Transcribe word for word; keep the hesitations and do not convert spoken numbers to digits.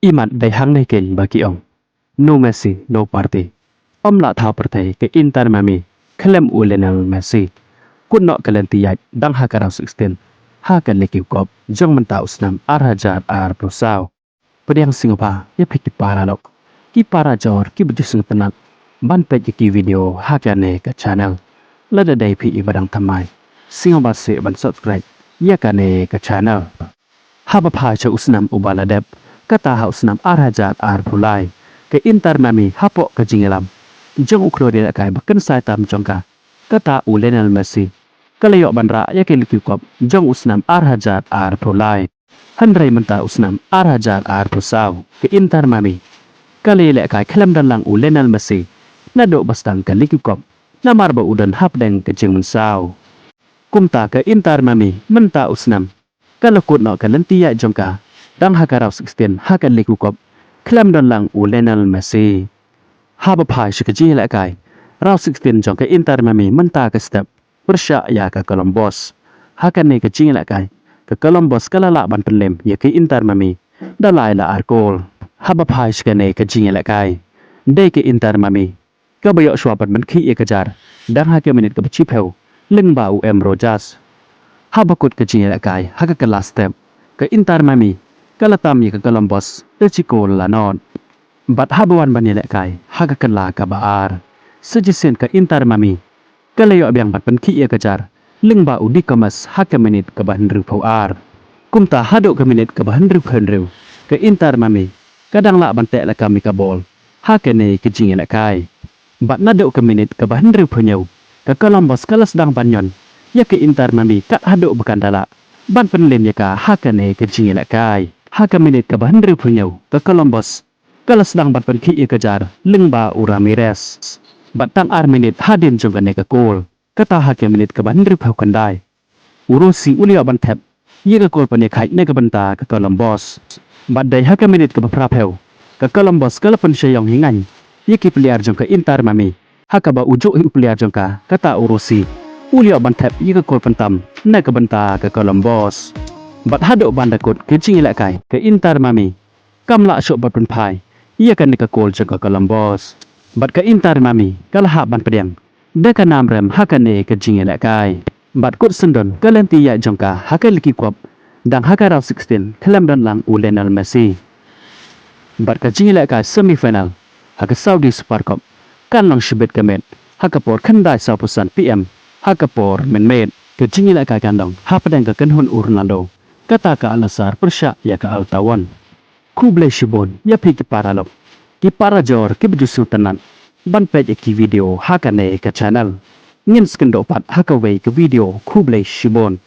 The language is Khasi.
Imat dei hangne keiñ ba ki ong, no Messi, no party. Ym lah thaw pyrthei ka Inter Miami khlem u Lionel Messi. Kut noh ka lynti ïaid dang ha ka round sixteen ha ka League Cup jong mynta u snem ar hajar arphew saw. Pdiang sngewbha ïa phi ki para lok, ki para jor kiba ju sngewtynnat ban peit ïa ki video ha kane ka channel. Lada dei phi iba dang thymmai, sngewbha seh ban subscribe ïa kane ka channel. Haba phai sha u snem uba la dep, kata ha u snem ar hajar arphew lai, ka Inter Miami hapoh ka jingïalam jong u khludialehkai ba kynsai tam jong ka, kata u Lionel Messi, ka la ïoh ban rah ïa ka League Cup jong u snem ar hajar arphew lai. Hynrei mynta u snem ar hajar arphew saw, ka Inter Miami ka la ïalehkai khlem don lang u Lionel Messi naduh ba sdang ka League Cup, namar ba u don hapdeng ka jingmynsaw. Kumta ka Inter Miami mynta u snem ka la kut noh ka lynti ïaid jong ka dang ha ka round sixteen ha ka League Cup khlem don lang u Lionel Messi. Haba phai sha ka jingïalehkai round sixteen jong ka Inter Miami mynta ka step pyrshah ïa ka Columbus. Ha kane ka jingïalehkai, ka Columbus ka la lah ban pynlem ïa ka Inter Miami da lai la ar kol. Haba phai sha kane ka jingïalehkai, dei ka Inter Miami kaba ïoh shuwa ban pynkhih ïa ka jar dang ha ka minit kaba shiphew lyngba u Emre Can. Haba kut ka jingïalehkai ha ka kylla step, ka Inter Miami ka la tam ïa ka Columbus da shi kol la nod. Bad haba wan ban ïalehkai ha ka kylla kaba ar, sa shisien ka Inter Miami ka la ïoh biang ban pynkhih ïa ka jar lyngba u Di Gomez ha ka minit kaba hynriewphew ar. Kumta haduh ka minit kaba hynriewphew hynriew, ka Inter Miami ka dang lah ban teh lakam ïa ka bol ha kane ka jingïalehkai. Bad naduh ka minit kaba hynriewphew hynñiew, ka Columbus ka la sdang ban ñion ïa ka Inter Miami kat haduh ba kan da lah ban pynlem ïa ka ha kane ka jingïalehkai. Ha ka minit kaba hynriewphew hynñiew, ka Columbus ka la sdang ban pynkhih ïa ka jar lyngba u Ramirez. Bad tang ar minit hadien jong kane ka kol, kata ha ka minit kaba hynriewphew khyndai, u Rossi u la ïoh ban thep ïa ka kol pynïakhaid na ka bynta ka Columbus. Bad dei ha ka minit kaba phraphew, ka Columbus ka la pynshai ïong hi ngaiñ ïa ki player jong ka Inter Miami, ha kaba u juh hi u player jong ka, kata u Rossi, u la ïoh ban thep ïa ka kol pyntam na ka bynta ka Columbus. Bad haduh ban da kut ka jingïalehkai, ka Inter Miami kam lah shuh ban pynphai ïa kane ka kol jong ka Columbus. Bad ka Inter Miami ka la hap ban pdiang da ka nam rem ha kane ka jingïalehkai. Bad kut syndon ka lynti ïaid jong ka ha ka League Cup dang ha ka round sixteen khlem don lang u Lionel Messi. Bad ka jingïalehkai semi final ha ka Saudi Super Cup kan long shibit ka miet ha ka por khyndai sawphew san P M ha ka por mynmiet. Ka jingïalehkai kan long hapdeng ka kynhun u Ronaldo, kata ka Al Nassr pyrshah ïa ka Al Taawoun. Khublei shibun ïa phi ki para lok, ki para jor kiba ju sngewtynnat ban peit ïa ki video ha kane ka channel. Ngin sa ïakynduh pat ha kawei ka video. Khublei shibun.